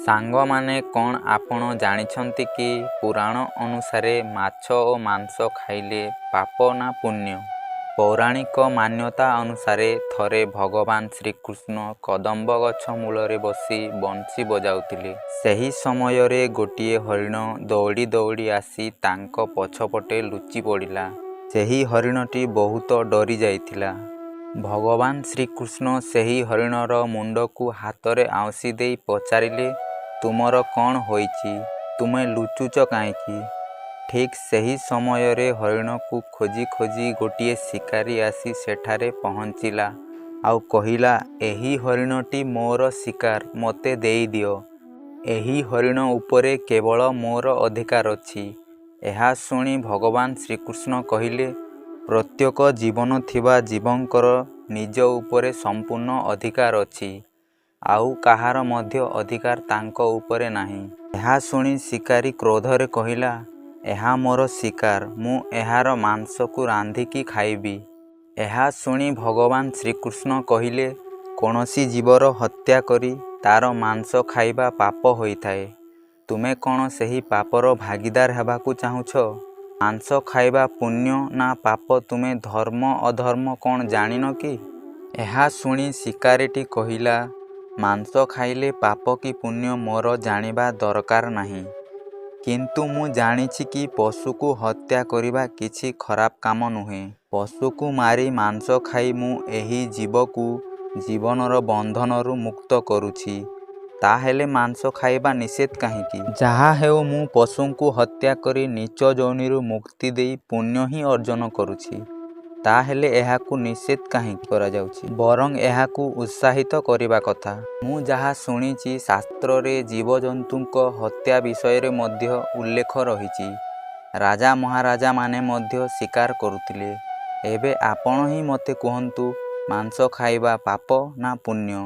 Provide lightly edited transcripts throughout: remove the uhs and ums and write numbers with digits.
ସାଙ୍ଗମାନେ, କଣ ଆପଣ ଜାଣିଛନ୍ତି କି ପୁରାଣ ଅନୁସାରେ ମାଛ ଓ ମାଂସ ଖାଇଲେ ପାପ ନା ପୁଣ୍ୟ? ପୌରାଣିକ ମାନ୍ୟତା ଅନୁସାରେ ଥରେ ଭଗବାନ ଶ୍ରୀକୃଷ୍ଣ କଦମ୍ବ ଗଛ ମୂଳରେ ବସି ବଂଶୀ ବଜାଉଥିଲେ। ସେହି ସମୟରେ ଗୋଟିଏ ହରିଣ ଦୌଡ଼ି ଦୌଡ଼ି ଆସି ତାଙ୍କ ପଛପଟେ ଲୁଚି ପଡ଼ିଲା। ସେହି ହରିଣଟି ବହୁତ ଡରି ଯାଇଥିଲା। ଭଗବାନ ଶ୍ରୀକୃଷ୍ଣ ସେହି ହରିଣର ମୁଣ୍ଡକୁ ହାତରେ ଆଉଁସି ଦେଇ ପଚାରିଲେ, ତୁମର କଣ ହୋଇଛି, ତୁମେ ଲୁଚୁଛ କାହିଁକି? ଠିକ୍ ସେହି ସମୟରେ ହରିଣକୁ ଖୋଜି ଖୋଜି ଗୋଟିଏ ଶିକାରୀ ଆସି ସେଠାରେ ପହଞ୍ଚିଲା ଆଉ କହିଲା, ଏହି ହରିଣଟି ମୋର ଶିକାର, ମୋତେ ଦେଇଦିଅ। ଏହି ହରିଣ ଉପରେ କେବଳ ମୋର ଅଧିକାର ଅଛି। ଏହା ଶୁଣି ଭଗବାନ ଶ୍ରୀକୃଷ୍ଣ କହିଲେ, ପ୍ରତ୍ୟେକ ଜୀବନ ଥିବା ଜୀବଙ୍କର ନିଜ ଉପରେ ସମ୍ପୂର୍ଣ୍ଣ ଅଧିକାର ଅଛି, ଆଉ କାହାର ମଧ୍ୟ ଅଧିକାର ତାଙ୍କ ଉପରେ ନାହିଁ। ଏହା ଶୁଣି ଶିକାରୀ କ୍ରୋଧରେ କହିଲା, ଏହା ମୋର ଶିକାର, ମୁଁ ଏହାର ମାଂସକୁ ରାନ୍ଧିକି ଖାଇବି। ଏହା ଶୁଣି ଭଗବାନ ଶ୍ରୀକୃଷ୍ଣ କହିଲେ, କୌଣସି ଜୀବର ହତ୍ୟା କରି ତାର ମାଂସ ଖାଇବା ପାପ ହୋଇଥାଏ। ତୁମେ କଣ ସେହି ପାପର ଭାଗୀଦାର ହେବାକୁ ଚାହୁଁଛ? ମାଂସ ଖାଇବା ପୁଣ୍ୟ ନା ପାପ, ତୁମେ ଧର୍ମ ଅଧର୍ମ କଣ ଜାଣିନ କି? ଏହା ଶୁଣି ଶିକାରୀଟି କହିଲା, ମାଂସ ଖାଇଲେ ପାପ କି ପୁଣ୍ୟ ମୋର ଜାଣିବା ଦରକାର ନାହିଁ। କିନ୍ତୁ ମୁଁ ଜାଣିଛି କି ପଶୁକୁ ହତ୍ୟା କରିବା କିଛି ଖରାପ କାମ ନୁହେଁ। ପଶୁକୁ ମାରି ମାଂସ ଖାଇ ମୁଁ ଏହି ଜୀବକୁ ଜୀବନର ବନ୍ଧନରୁ ମୁକ୍ତ କରୁଛି। ତାହେଲେ ମାଂସ ଖାଇବା ନିଷେଧ କାହିଁକି? ଯାହା ହେଉ, ମୁଁ ପଶୁଙ୍କୁ ହତ୍ୟା କରି ନୀଚ ଯୋନିରୁ ମୁକ୍ତି ଦେଇ ପୁଣ୍ୟ ହିଁ ଅର୍ଜନ କରୁଛି। ତାହେଲେ ଏହାକୁ ନିଷେଧ କାହିଁକି କରାଯାଉଛି? ବରଂ ଏହାକୁ ଉତ୍ସାହିତ କରିବା କଥା। ମୁଁ ଯାହା ଶୁଣିଛି, ଶାସ୍ତ୍ରରେ ଜୀବଜନ୍ତୁଙ୍କ ହତ୍ୟା ବିଷୟରେ ମଧ୍ୟ ଉଲ୍ଲେଖ ରହିଛି। ରାଜା ମହାରାଜାମାନେ ମଧ୍ୟ ଶିକାର କରୁଥିଲେ। ଏବେ ଆପଣ ହିଁ ମୋତେ କୁହନ୍ତୁ, ମାଂସ ଖାଇବା ପାପ ନା ପୁଣ୍ୟ?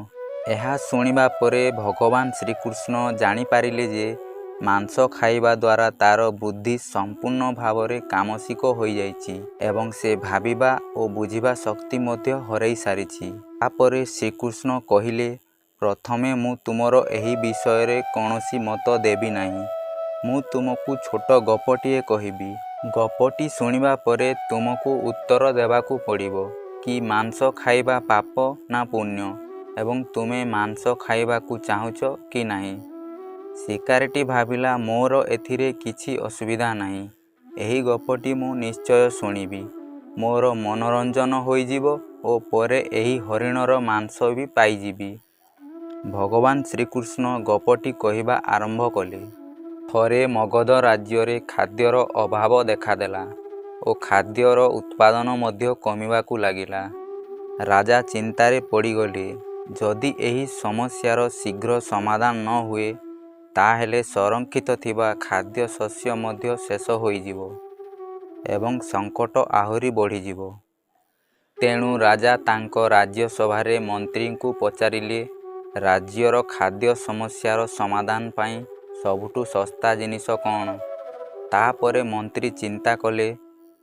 ଏହା ଶୁଣିବା ପରେ ଭଗବାନ ଶ୍ରୀକୃଷ୍ଣ ଜାଣିପାରିଲେ ଯେ ମାଂସ ଖାଇବା ଦ୍ୱାରା ତାର ବୁଦ୍ଧି ସମ୍ପୂର୍ଣ୍ଣ ଭାବରେ ତାମସିକ ହୋଇଯାଇଛି ଏବଂ ସେ ଭାବିବା ଓ ବୁଝିବା ଶକ୍ତି ମଧ୍ୟ ହରାଇ ସାରିଛି। ତାପରେ ଶ୍ରୀକୃଷ୍ଣ କହିଲେ, ପ୍ରଥମେ ମୁଁ ତୁମର ଏହି ବିଷୟରେ କୌଣସି ମତ ଦେବି ନାହିଁ। ମୁଁ ତୁମକୁ ଛୋଟ ଗପଟିଏ କହିବି। ଗପଟି ଶୁଣିବା ପରେ ତୁମକୁ ଉତ୍ତର ଦେବାକୁ ପଡ଼ିବ କି ମାଂସ ଖାଇବା ପାପ ନା ପୁଣ୍ୟ ଏବଂ ତୁମେ ମାଂସ ଖାଇବାକୁ ଚାହୁଁଛ କି ନାହିଁ? ଶିକାରୀଟି ଭାବିଲା, ମୋର ଏଥିରେ କିଛି ଅସୁବିଧା ନାହିଁ। ଏହି ଗପଟି ମୁଁ ନିଶ୍ଚୟ ଶୁଣିବି। ମୋର ମନୋରଞ୍ଜନ ହୋଇଯିବ ଓ ପରେ ଏହି ହରିଣର ମାଂସ ବି ପାଇଯିବି। ଭଗବାନ ଶ୍ରୀକୃଷ୍ଣ ଗପଟି କହିବା ଆରମ୍ଭ କଲେ। ଥରେ ମଗଧ ରାଜ୍ୟରେ ଖାଦ୍ୟର ଅଭାବ ଦେଖାଦେଲା ଓ ଖାଦ୍ୟର ଉତ୍ପାଦନ ମଧ୍ୟ କମିବାକୁ ଲାଗିଲା। ରାଜା ଚିନ୍ତାରେ ପଡ଼ିଗଲେ। ଯଦି ଏହି ସମସ୍ୟାର ଶୀଘ୍ର ସମାଧାନ ନ ହୁଏ, ତାହେଲେ ସଂରକ୍ଷିତ ଥିବା ଖାଦ୍ୟଶସ୍ୟ ମଧ୍ୟ ଶେଷ ହୋଇଯିବ ଏବଂ ସଙ୍କଟ ଆହୁରି ବଢ଼ିଯିବ। ତେଣୁ ରାଜା ତାଙ୍କ ରାଜ୍ୟସଭାରେ ମନ୍ତ୍ରୀଙ୍କୁ ପଚାରିଲେ, ରାଜ୍ୟର ଖାଦ୍ୟ ସମସ୍ୟାର ସମାଧାନ ପାଇଁ ସବୁଠୁ ଶସ୍ତା ଜିନିଷ କଣ? ତାପରେ ମନ୍ତ୍ରୀ ଚିନ୍ତା କଲେ,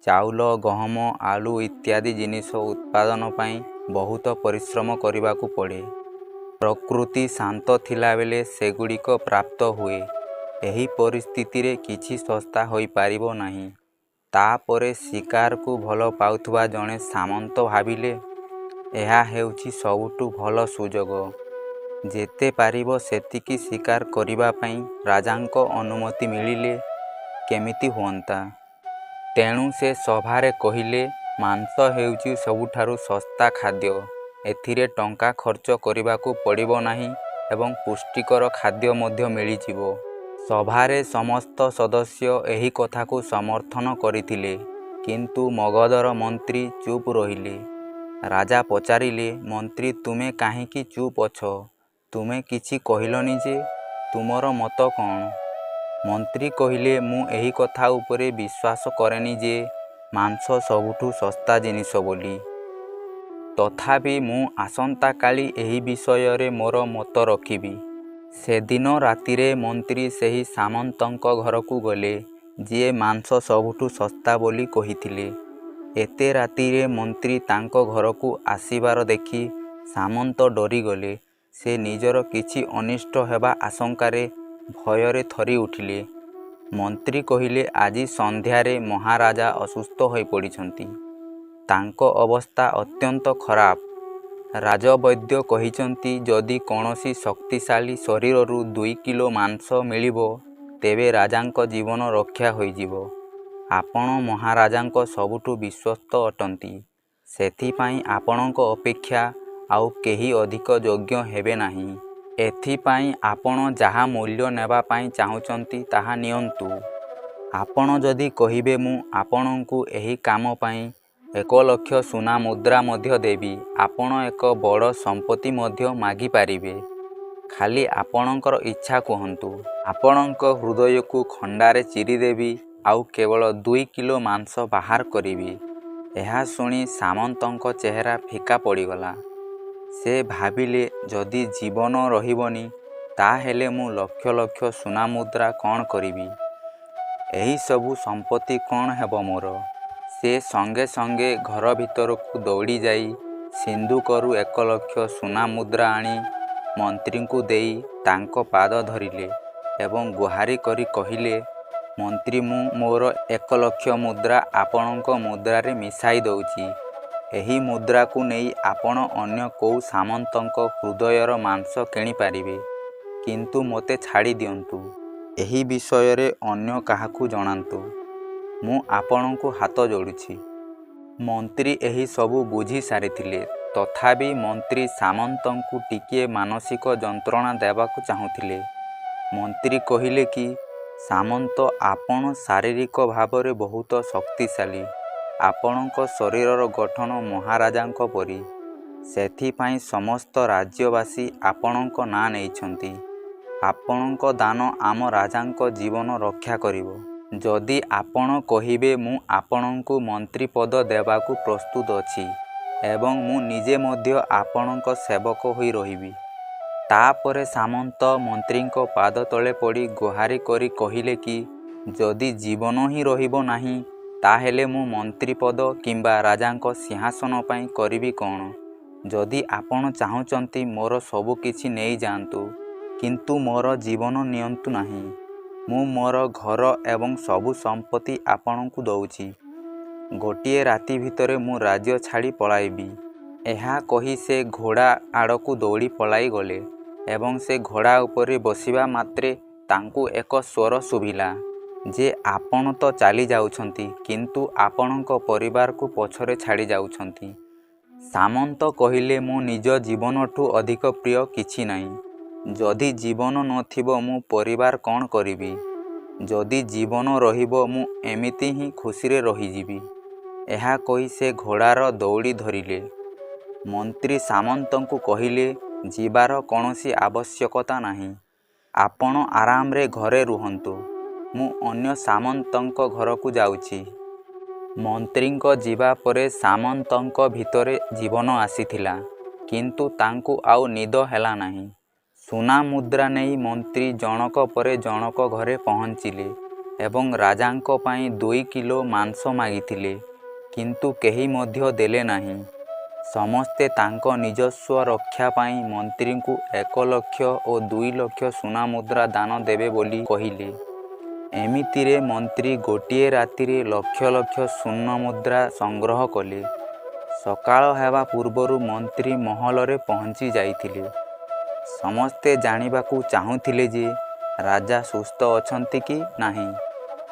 ଚାଉଳ, ଗହମ, ଆଳୁ ଇତ୍ୟାଦି ଜିନିଷ ଉତ୍ପାଦନ ପାଇଁ ବହୁତ ପରିଶ୍ରମ କରିବାକୁ ପଡ଼େ। ପ୍ରକୃତି ଶାନ୍ତ ଥିଲାବେଳେ ସେଗୁଡ଼ିକ ପ୍ରାପ୍ତ ହୁଏ। ଏହି ପରିସ୍ଥିତିରେ କିଛି ଶସ୍ତା ହୋଇପାରିବ ନାହିଁ। ତାପରେ ଶିକାରକୁ ଭଲ ପାଉଥିବା ଜଣେ ସାମନ୍ତ ଭାବିଲେ, ଏହା ହେଉଛି ସବୁଠୁ ଭଲ ସୁଯୋଗ। ଯେତେ ପାରିବ ସେତିକି ଶିକାର କରିବା ପାଇଁ ରାଜାଙ୍କ ଅନୁମତି ମିଳିଲେ କେମିତି ହୁଅନ୍ତା। ତେଣୁ ସେ ସଭାରେ କହିଲେ, ମାଂସ ହେଉଛି ସବୁଠାରୁ ଶସ୍ତା ଖାଦ୍ୟ। ଏଥିରେ ଟଙ୍କା ଖର୍ଚ୍ଚ କରିବାକୁ ପଡ଼ିବ ନାହିଁ ଏବଂ ପୁଷ୍ଟିକର ଖାଦ୍ୟ ମଧ୍ୟ ମିଳିଯିବ। ସଭାରେ ସମସ୍ତ ସଦସ୍ୟ ଏହି କଥାକୁ ସମର୍ଥନ କରିଥିଲେ, କିନ୍ତୁ ମଗଧର ମନ୍ତ୍ରୀ ଚୁପ୍ ରହିଲେ। ରାଜା ପଚାରିଲେ, ମନ୍ତ୍ରୀ, ତୁମେ କାହିଁକି ଚୁପ୍ ଅଛ? ତୁମେ କିଛି କହିଲନି ଯେ, ତୁମର ମତ କଣ? ମନ୍ତ୍ରୀ କହିଲେ, ମୁଁ ଏହି କଥା ଉପରେ ବିଶ୍ୱାସ କରେନି ଯେ ମାଂସ ସବୁଠୁ ଶସ୍ତା ଜିନିଷ ବୋଲି। ତଥାପି ମୁଁ ଆସନ୍ତାକାଲି ଏହି ବିଷୟରେ ମୋର ମତ ରଖିବି। ସେଦିନ ରାତିରେ ମନ୍ତ୍ରୀ ସେହି ସାମନ୍ତଙ୍କ ଘରକୁ ଗଲେ, ଯିଏ ମାଂସ ସବୁଠୁ ଶସ୍ତା ବୋଲି କହିଥିଲେ। ଏତେ ରାତିରେ ମନ୍ତ୍ରୀ ତାଙ୍କ ଘରକୁ ଆସିବାର ଦେଖି ସାମନ୍ତ ଡରିଗଲେ ସେ ନିଜର କିଛି ଅନିଷ୍ଟ ହେବା ଆଶଙ୍କାରେ ଭୟରେ ଥରି ଉଠିଲେ। ମନ୍ତ୍ରୀ କହିଲେ, ଆଜି ସନ୍ଧ୍ୟାରେ ମହାରାଜା ଅସୁସ୍ଥ ହୋଇପଡ଼ିଛନ୍ତି। ତାଙ୍କ ଅବସ୍ଥା ଅତ୍ୟନ୍ତ ଖରାପ। ରାଜବୈଦ୍ୟ କହିଛନ୍ତି ଯଦି କୌଣସି ଶକ୍ତିଶାଳୀ ଶରୀରରୁ 2 କିଲୋ ମାଂସ ମିଳିବ, ତେବେ ରାଜାଙ୍କ ଜୀବନ ରକ୍ଷା ହୋଇଯିବ। ଆପଣ ମହାରାଜାଙ୍କ ସବୁଠୁ ବିଶ୍ୱସ୍ତ ଅଟନ୍ତି। ସେଥିପାଇଁ ଆପଣଙ୍କ ଅପେକ୍ଷା ଆଉ କେହି ଅଧିକ ଯୋଗ୍ୟ ହେବେ ନାହିଁ। ଏଥିପାଇଁ ଆପଣ ଯାହା ମୂଲ୍ୟ ନେବା ପାଇଁ ଚାହୁଁଛନ୍ତି ତାହା ନିଅନ୍ତୁ। ଆପଣ ଯଦି କହିବେ ମୁଁ ଆପଣଙ୍କୁ ଏହି କାମ ପାଇଁ 1 ଲକ୍ଷ ସୁନା ମୁଦ୍ରା ମଧ୍ୟ ଦେବି। ଆପଣ ଏକ ବଡ଼ ସମ୍ପତ୍ତି ମଧ୍ୟ ମାଗିପାରିବେ। ଖାଲି ଆପଣଙ୍କର ଇଚ୍ଛା କୁହନ୍ତୁ। ଆପଣଙ୍କ ହୃଦୟକୁ ଖଣ୍ଡାରେ ଚିରିଦେବି ଆଉ କେବଳ 2 କିଲୋ ମାଂସ ବାହାର କରିବି। ଏହା ଶୁଣି ସାମନ୍ତଙ୍କ ଚେହେରା ଫିକା ପଡ଼ିଗଲା। ସେ ଭାବିଲେ ଯଦି ଜୀବନ ରହିବନି ତାହେଲେ ମୁଁ ଲକ୍ଷ ଲକ୍ଷ ସୁନା ମୁଦ୍ରା କ'ଣ କରିବି? ଏହି ସବୁ ସମ୍ପତ୍ତି କ'ଣ ହେବ ମୋର? ସେ ସଙ୍ଗେ ସଙ୍ଗେ ଘର ଭିତରକୁ ଦୌଡ଼ିଯାଇ ସିନ୍ଦୁକରୁ 1 ଲକ୍ଷ ସୁନା ମୁଦ୍ରା ଆଣି ମନ୍ତ୍ରୀଙ୍କୁ ଦେଇ ତାଙ୍କ ପାଦ ଧରିଲେ ଏବଂ ଗୁହାରି କରି କହିଲେ, ମନ୍ତ୍ରୀ, ମୁଁ ମୋର 1 ଲକ୍ଷ ମୁଦ୍ରା ଆପଣଙ୍କ ମୁଦ୍ରାରେ ମିଶାଇ ଦେଉଛି। ଏହି ମୁଦ୍ରାକୁ ନେଇ ଆପଣ ଅନ୍ୟ କୋଉ ସାମନ୍ତଙ୍କ ହୃଦୟର ମାଂସ କିଣିପାରିବେ, କିନ୍ତୁ ମୋତେ ଛାଡ଼ି ଦିଅନ୍ତୁ। ଏହି ବିଷୟରେ ଅନ୍ୟ କାହାକୁ ଜଣାନ୍ତୁ। ମୁଁ ଆପଣଙ୍କୁ ହାତ ଯୋଡ଼ୁଛି। ମନ୍ତ୍ରୀ ଏହି ସବୁ ବୁଝି ସାରିଥିଲେ। ତଥାପି ମନ୍ତ୍ରୀ ସାମନ୍ତଙ୍କୁ ଟିକିଏ ମାନସିକ ଯନ୍ତ୍ରଣା ଦେବାକୁ ଚାହୁଁଥିଲେ। ମନ୍ତ୍ରୀ କହିଲେ କି ସାମନ୍ତ, ଆପଣ ଶାରୀରିକ ଭାବରେ ବହୁତ ଶକ୍ତିଶାଳୀ। ଆପଣଙ୍କ ଶରୀରର ଗଠନ ମହାରାଜାଙ୍କ ପରି। ସେଥିପାଇଁ ସମସ୍ତ ରାଜ୍ୟବାସୀ ଆପଣଙ୍କ ନାଁ ନେଇଛନ୍ତି। ଆପଣଙ୍କ ଦାନ ଆମ ରାଜାଙ୍କ ଜୀବନ ରକ୍ଷା କରିବ। ଯଦି ଆପଣ କହିବେ ମୁଁ ଆପଣଙ୍କୁ ମନ୍ତ୍ରୀ ପଦ ଦେବାକୁ ପ୍ରସ୍ତୁତ ଅଛି ଏବଂ ମୁଁ ନିଜେ ମଧ୍ୟ ଆପଣଙ୍କ ସେବକ ହୋଇ ରହିବି। ତାପରେ ସାମନ୍ତ ମନ୍ତ୍ରୀଙ୍କ ପାଦତଳେ ପଡ଼ି ଗୁହାରି କରି କହିଲେ କି ଯଦି ଜୀବନ ହିଁ ରହିବ ନାହିଁ, ତାହେଲେ ମୁଁ ମନ୍ତ୍ରୀ ପଦ କିମ୍ବା ରାଜାଙ୍କ ସିଂହାସନ ପାଇଁ କରିବି କ'ଣ? ଯଦି ଆପଣ ଚାହୁଁଛନ୍ତି ମୋର ସବୁକିଛି ନେଇଯାଆନ୍ତୁ, କିନ୍ତୁ ମୋର ଜୀବନ ନିଅନ୍ତୁ ନାହିଁ। ମୁଁ ମୋର ଘର ଏବଂ ସବୁ ସମ୍ପତ୍ତି ଆପଣଙ୍କୁ ଦେଉଛି। ଗୋଟିଏ ରାତି ଭିତରେ ମୁଁ ରାଜ୍ୟ ଛାଡ଼ି ପଳାଇବି। ଏହା କହି ସେ ଘୋଡ଼ା ଆଡ଼କୁ ଦୌଡ଼ି ପଳାଇଗଲେ ଏବଂ ସେ ଘୋଡ଼ା ଉପରେ ବସିବା ମାତ୍ରେ ତାଙ୍କୁ ଏକ ସ୍ୱର ଶୁଭିଲା ଯେ ଆପଣ ତ ଚାଲି ଯାଉଛନ୍ତି, କିନ୍ତୁ ଆପଣଙ୍କ ପରିବାରକୁ ପଛରେ ଛାଡ଼ି ଯାଉଛନ୍ତି। ସାମନ୍ତ କହିଲେ, ମୋ ନିଜ ଜୀବନଠୁ ଅଧିକ ପ୍ରିୟ କିଛି ନାହିଁ। ଯଦି ଜୀବନ ନଥିବ ମୁଁ ପରିବାର କ'ଣ କରିବି? ଯଦି ଜୀବନ ରହିବ ମୁଁ ଏମିତି ହିଁ ଖୁସିରେ ରହିଯିବି। ଏହା କହି ସେ ଘୋଡ଼ାର ଦଉଡ଼ି ଧରିଲେ। ମନ୍ତ୍ରୀ ସାମନ୍ତଙ୍କୁ କହିଲେ, ଯିବାର କୌଣସି ଆବଶ୍ୟକତା ନାହିଁ। ଆପଣ ଆରାମରେ ଘରେ ରୁହନ୍ତୁ। ମୁଁ ଅନ୍ୟ ସାମନ୍ତଙ୍କ ଘରକୁ ଯାଉଛି। ମନ୍ତ୍ରୀଙ୍କ ଯିବା ପରେ ସାମନ୍ତଙ୍କ ଭିତରେ ଜୀବନ ଆସିଥିଲା, କିନ୍ତୁ ତାଙ୍କୁ ଆଉ ନିଦ ହେଲା ନାହିଁ। ସୁନା ମୁଦ୍ରା ନେଇ ମନ୍ତ୍ରୀ ଜଣକ ପରେ ଜଣକ ଘରେ ପହଞ୍ଚିଲେ ଏବଂ ରାଜାଙ୍କ ପାଇଁ 2 କିଲୋ ମାଂସ ମାଗିଥିଲେ, କିନ୍ତୁ କେହି ମଧ୍ୟ ଦେଲେ ନାହିଁ। ସମସ୍ତେ ତାଙ୍କ ନିଜସ୍ୱ ରକ୍ଷା ପାଇଁ ମନ୍ତ୍ରୀଙ୍କୁ 1 ଲକ୍ଷ ଓ 2 ଲକ୍ଷ ସୁନା ମୁଦ୍ରା ଦାନ ଦେବେ ବୋଲି କହିଲେ। ଏମିତିରେ ମନ୍ତ୍ରୀ ଗୋଟିଏ ରାତିରେ ଲକ୍ଷ ଲକ୍ଷ ସ୍ୱର୍ଣ୍ଣ ମୁଦ୍ରା ସଂଗ୍ରହ କଲେ। ସକାଳ ହେବା ପୂର୍ବରୁ ମନ୍ତ୍ରୀ ମହଲରେ ପହଞ୍ଚି ଯାଇଥିଲେ। ସମସ୍ତେ ଜାଣିବାକୁ ଚାହୁଁଥିଲେ ଯେ ରାଜା ସୁସ୍ଥ ଅଛନ୍ତି କି ନାହିଁ,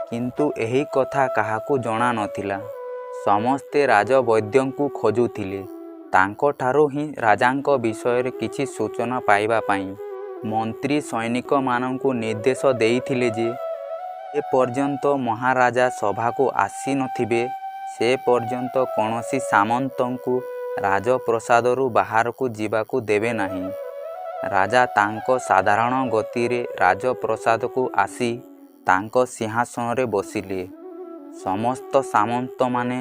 କିନ୍ତୁ ଏହି କଥା କାହାକୁ ଜଣା ନଥିଲା। ସମସ୍ତେ ରାଜବୈଦ୍ୟଙ୍କୁ ଖୋଜୁଥିଲେ ତାଙ୍କଠାରୁ ହିଁ ରାଜାଙ୍କ ବିଷୟରେ କିଛି ସୂଚନା ପାଇବା ପାଇଁ। ମନ୍ତ୍ରୀ ସୈନିକମାନଙ୍କୁ ନିର୍ଦ୍ଦେଶ ଦେଇଥିଲେ ଯେ ଯେ ପର୍ଯ୍ୟନ୍ତ ମହାରାଜା ସଭାକୁ ଆସିନଥିବେ, ସେ ପର୍ଯ୍ୟନ୍ତ କୌଣସି ସାମନ୍ତଙ୍କୁ ରାଜପ୍ରାସାଦରୁ ବାହାରକୁ ଯିବାକୁ ଦେବେ ନାହିଁ। ରାଜା ତାଙ୍କ ସାଧାରଣ ଗତିରେ ରାଜପ୍ରାସାଦକୁ ଆସି ତାଙ୍କ ସିଂହାସନରେ ବସିଲେ। ସମସ୍ତ ସାମନ୍ତମାନେ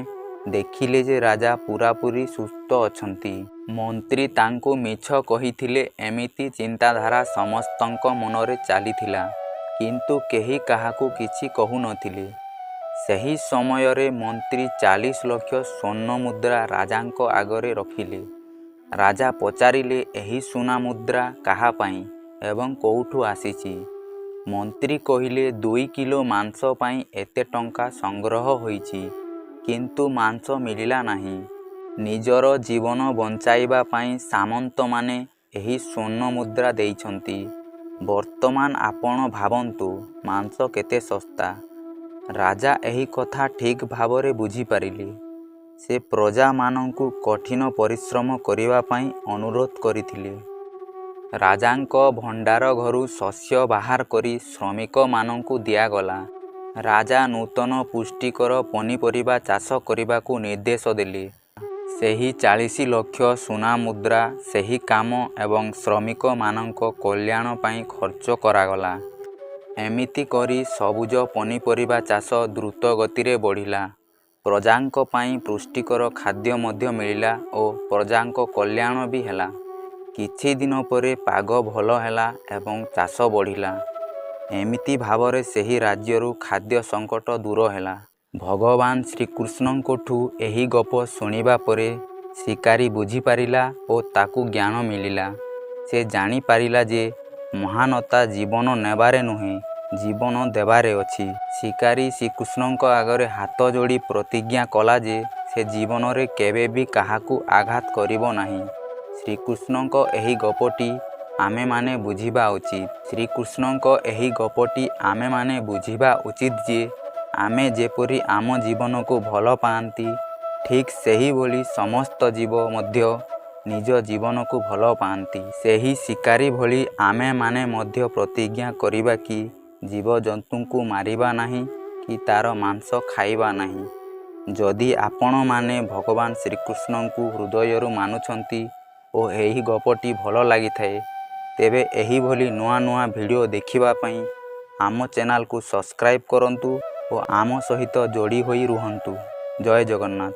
ଦେଖିଲେ ଯେ ରାଜା ପୂରାପୂରି ସୁସ୍ଥ ଅଛନ୍ତି। ମନ୍ତ୍ରୀ ତାଙ୍କୁ ମିଛ କହିଥିଲେ ଏମିତି ଚିନ୍ତାଧାରା ସମସ୍ତଙ୍କ ମନରେ ଚାଲିଥିଲା, କିନ୍ତୁ କେହି କାହାକୁ କିଛି କହୁନଥିଲେ। ସେହି ସମୟରେ ମନ୍ତ୍ରୀ 40 ଲକ୍ଷ ସ୍ୱର୍ଣ୍ଣ ମୁଦ୍ରା ରାଜାଙ୍କ ଆଗରେ ରଖିଲେ। ରାଜା ପଚାରିଲେ ଏହି ସୁନା ମୁଦ୍ରା କାହା ପାଇଁ ଏବଂ କୋଉଠୁ ଆସିଛି? ମନ୍ତ୍ରୀ କହିଲେ 2 କିଲୋ ମାଂସ ପାଇଁ ଏତେ ଟଙ୍କା ସଂଗ୍ରହ ହୋଇଛି, କିନ୍ତୁ ମାଂସ ମିଳିଲା ନାହିଁ। ନିଜର ଜୀବନ ବଞ୍ଚାଇବା ପାଇଁ ସାମନ୍ତମାନେ ଏହି ସ୍ୱର୍ଣ୍ଣ ମୁଦ୍ରା ଦେଇଛନ୍ତି। ବର୍ତ୍ତମାନ ଆପଣ ଭାବନ୍ତୁ ମାଂସ କେତେ ଶସ୍ତା। ରାଜା ଏହି କଥା ଠିକ୍ ଭାବରେ ବୁଝିପାରିଲେ। ସେ ପ୍ରଜାମାନଙ୍କୁ କଠିନ ପରିଶ୍ରମ କରିବା ପାଇଁ ଅନୁରୋଧ କରିଥିଲେ। ରାଜାଙ୍କ ଭଣ୍ଡାର ଘରୁ ଶସ୍ୟ ବାହାର କରି ଶ୍ରମିକମାନଙ୍କୁ ଦିଆଗଲା। ରାଜା ନୂତନ ପୁଷ୍ଟିକର ପନିପରିବା ଚାଷ କରିବାକୁ ନିର୍ଦ୍ଦେଶ ଦେଲେ। ସେହି 40 ଲକ୍ଷ ସୁନା ମୁଦ୍ରା ସେହି କାମ ଏବଂ ଶ୍ରମିକମାନଙ୍କ କଲ୍ୟାଣ ପାଇଁ ଖର୍ଚ୍ଚ କରାଗଲା। ଏମିତି କରି ସବୁଜ ପନିପରିବା ଚାଷ ଦ୍ରୁତ ଗତିରେ ବଢ଼ିଲା। ପ୍ରଜାଙ୍କ ପାଇଁ ପୁଷ୍ଟିକର ଖାଦ୍ୟ ମଧ୍ୟ ମିଳିଲା ଓ ପ୍ରଜାଙ୍କ କଲ୍ୟାଣ ବି ହେଲା। କିଛି ଦିନ ପରେ ପାଗ ଭଲ ହେଲା ଏବଂ ଚାଷ ବଢ଼ିଲା। ଏମିତି ଭାବରେ ସେହି ରାଜ୍ୟରୁ ଖାଦ୍ୟ ସଙ୍କଟ ଦୂର ହେଲା। ଭଗବାନ ଶ୍ରୀକୃଷ୍ଣଙ୍କଠୁ ଏହି ଗପ ଶୁଣିବା ପରେ ଶିକାରୀ ବୁଝିପାରିଲା ଓ ତାକୁ ଜ୍ଞାନ ମିଳିଲା। ସେ ଜାଣିପାରିଲା ଯେ ମହାନତା ଜୀବନ ନେବାରେ ନୁହେଁ, ଜୀବନ ଦେବାରେ ଅଛି। ଶିକାରୀ ଶ୍ରୀକୃଷ୍ଣଙ୍କ ଆଗରେ ହାତ ଯୋଡ଼ି ପ୍ରତିଜ୍ଞା କଲା ଯେ ସେ ଜୀବନରେ କେବେ ବି କାହାକୁ ଆଘାତ କରିବ ନାହିଁ। ଶ୍ରୀକୃଷ୍ଣଙ୍କ ଏହି ଗପଟି ଆମେମାନେ ବୁଝିବା ଉଚିତ। ଶ୍ରୀକୃଷ୍ଣଙ୍କ ଏହି ଗପଟି ଆମେମାନେ ବୁଝିବା ଉଚିତ ଯେ ଆମେ ଯେପରି ଆମ ଜୀବନକୁ ଭଲ ପାଆନ୍ତି, ଠିକ୍ ସେହିଭଳି ସମସ୍ତ ଜୀବ ମଧ୍ୟ ନିଜ ଜୀବନକୁ ଭଲ ପାଆନ୍ତି। ସେହି ଶିକାରୀ ଭଳି ଆମେମାନେ ମଧ୍ୟ ପ୍ରତିଜ୍ଞା କରିବା କି ଜୀବଜନ୍ତୁଙ୍କୁ ମାରିବା ନାହିଁ କି ତାର ମାଂସ ଖାଇବା ନାହିଁ। ଯଦି ଆପଣମାନେ ଭଗବାନ ଶ୍ରୀକୃଷ୍ଣଙ୍କୁ ହୃଦୟରୁ ମାନୁଛନ୍ତି ଓ ଏହି ଗପଟି ଭଲ ଲାଗିଥାଏ, ତେବେ ଏହିଭଳି ନୂଆ ନୂଆ ଭିଡ଼ିଓ ଦେଖିବା ପାଇଁ ଆମ ଚ୍ୟାନେଲକୁ ସବସ୍କ୍ରାଇବ୍ କରନ୍ତୁ ଓ ଆମ ସହିତ ଯୋଡ଼ି ହୋଇ ରୁହନ୍ତୁ। ଜୟ ଜଗନ୍ନାଥ।